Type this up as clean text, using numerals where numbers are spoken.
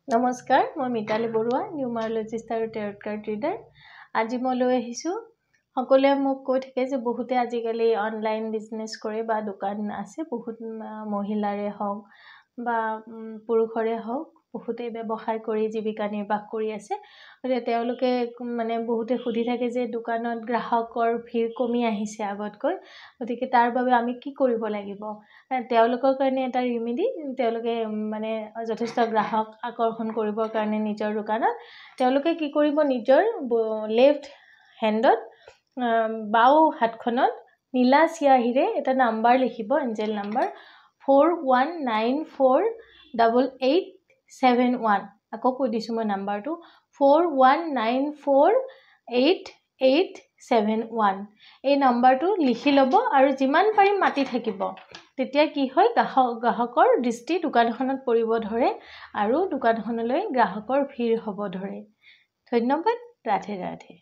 নমস্কাৰ, মই মিতালী বৰুৱা, নিউমাৰলজিষ্ট আৰু টেৰট কাৰ্ড ৰিডাৰ। আজি মই লৈ আহিছোঁ, সকলোৱে মোক কৈ থাকে যে বহুতে আজিকালি অনলাইন বিজনেছ কৰে বা দোকান আছে, বহুত মহিলাৰে হওক বা পুৰুষৰে হওক, বহুতে ব্যৱসায় কৰি জীৱিকা নিৰ্বাহ কৰি আছে। গতিকে তেওঁলোকে মানে বহুতে সুধি থাকে যে দোকানত গ্ৰাহকৰ ভিৰ কমি আহিছে আগতকৈ, গতিকে তাৰ বাবে আমি কি কৰিব লাগিব? তেওঁলোকৰ কাৰণে এটা ৰিমেডি, তেওঁলোকে মানে যথেষ্ট গ্ৰাহক আকৰ্ষণ কৰিবৰ কাৰণে নিজৰ দোকানত তেওঁলোকে কি কৰিব, নিজৰ লেফ্ট হেণ্ডত, বাওঁ হাতখনত নীলা চিয়াহীৰে এটা নাম্বাৰ লিখিব, এঞ্জেল নাম্বাৰ 41948871। আকৌ কৈ দিছোঁ মই নাম্বাৰটো, 41948871। এই নাম্বাৰটো লিখি ল'ব আৰু যিমান পাৰি মাতি থাকিব। তেতিয়া কি হয়, গ্ৰাহকৰ দৃষ্টি দোকানখনত পৰিব ধৰে আৰু দোকানখনলৈ গ্ৰাহকৰ ভিৰ হ'ব ধৰে। ধন্যবাদ। ৰাধে ৰাধে।